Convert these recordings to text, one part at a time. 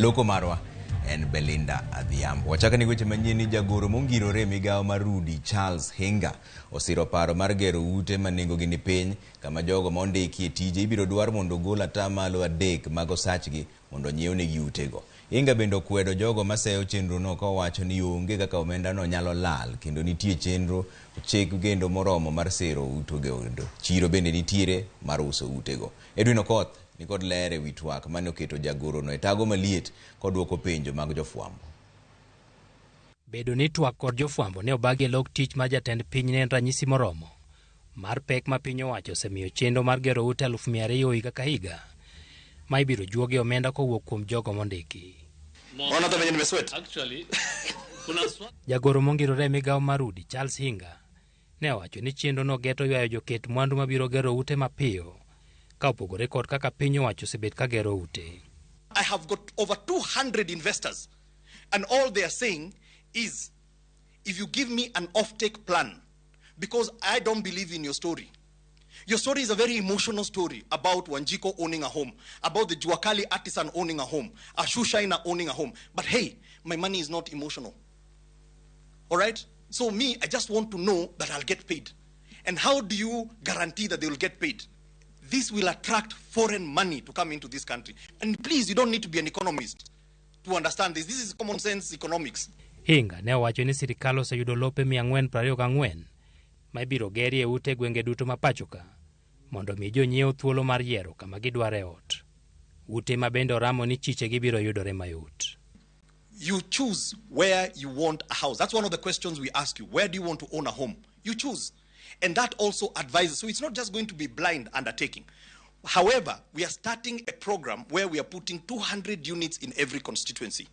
Jaloko marwa en Belinda Adhiambo. Wachako ni weche manyien ni jagoro mongirore e migawo mar Rudi Charles Hinga osiro paro mar gero ute ma nengogi ni piny kama jogo ma ondiki e tije ibiro dwar mondo ogol 3% mag osachgi mondo onyiewnegi utego. Hinga bende okwedo jogo maseyo chenrono kowacho ni onge kaka omendano nyalo lal kendo nitie chenro chik kendo moromo mar sero utego. Chiro bende nitiere mar uso utego. Edwin Okoth nikod ler e wi twak mane oketo jagorono e tago maliet koduoko penjo mag jofwambo. Bedo ni twak kod jofwambo ne obagi e lok tich mar jatend piny ne en ranyisi moromo mar pek ma piny owacho osemiyo chenro mar gero ute 200,000 higa ka higa ma ibiro juogi omenda kowuok kuom jogo mondiki. Unaona hata venye nimesweat. Actually, kuna swali Jagoro mongirore e migawo mar udi Charles Hinga ne owacho ni chenrono geto ywayo joket mwandu mabiro gero ute mapiyo ka opogore kod kaka piny owacho osebet ka gero ute. I have got over 200 investors, and all they are saying is, if you give me an offtake plan, because I don't believe in your story. Your story is a very emotional story about Wanjiku owning a home, about the Juakali artisan owning a home, a shoe shiner owning a home. But hey, my money is not emotional. All right? So me, I just want to know that I'll get paid. And how do you guarantee that they will get paid? This will attract foreign money to come into this country. And please, you don't need to be an economist to understand this. This is common sense economics. Hinga ne owacho ni sirikal oseyudo lope 424 ma ibiro gerie ute e gwenge duto ma pacho ka mondo mi jonyiewo thuolo mar yiero kama gidware ot. Ute ma bende oramo ni chichegi biro yudore mayot. You choose where you want a house. That's one of the questions we ask you. Where do you want to own a home? You choose. And that also advises. So it's not just going to be blind undertaking. However, we are starting a program where we are putting 200 units in every constituency.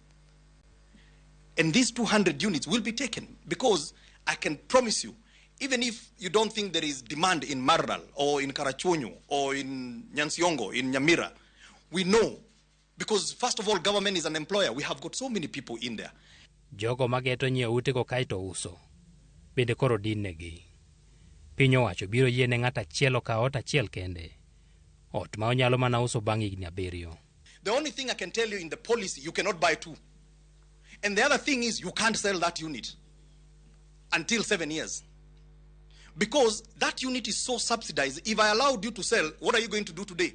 And these 200 units will be taken because I can promise you, even if you don't think there is demand in Maralal or in Karachuonyo or in Nyansiongo, in Nyamira, we know because first of all, government is an employer. We have got so many people in there. Jogo mageto nyiewo utego kaeto uso bende koro din negi. Piny owacho biro yie ne ng'ato achiel okaw ot achiel kende. Ot ma onyalo mana uso bang' higni 7. The only thing I can tell you in the policy, you cannot buy two. And the other thing is you can't sell that unit until 7 years. Because that unit is so subsidized. If I allowed you to sell, what are you going to do today?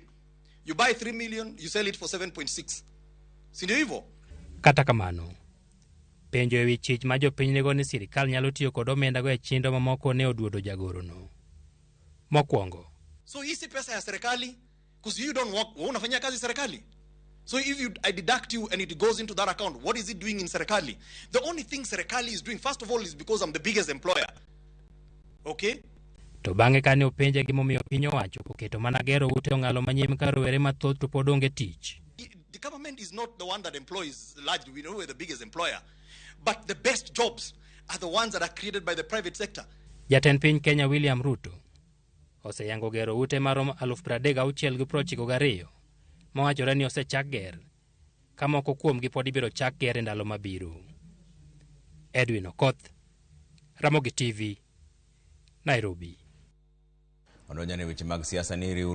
You buy 3 million, you sell it for 7.6. Si ndio hivyo? Kata kamano, penjo ewi chich ma jopiny nigo ni sirikal nyalo tiyo kod omendago e chenro mamoko ne oduodo jagorono. Mokwongo, So hii si pesa ya serikali because you don't work, wewe unafanyia kazi serikali. So if I deduct you and it goes into that account, what is it doing in serikali? The only thing serikali is doing, first of all, is because I'm the biggest employer. Okay? To bang'e kane openje gimomiyo piny owacho oketo mana gero ute ong'alo manyien ka rowere mathoth to pod onge tich. The government is not the one that employs largely. We know we're the biggest employer. But the best jobs are the ones that are created by the private sector. Jatend piny Kenya William Ruto oseyango gero ute maromo 36,092 mawachore ni osechak ger ka moko kuomgi pod ibiro chak ger e ndalo mabiro. Edwin Okoth, Ramogi TV, Nairobi. Odonjone weche mag siasa ni riwruok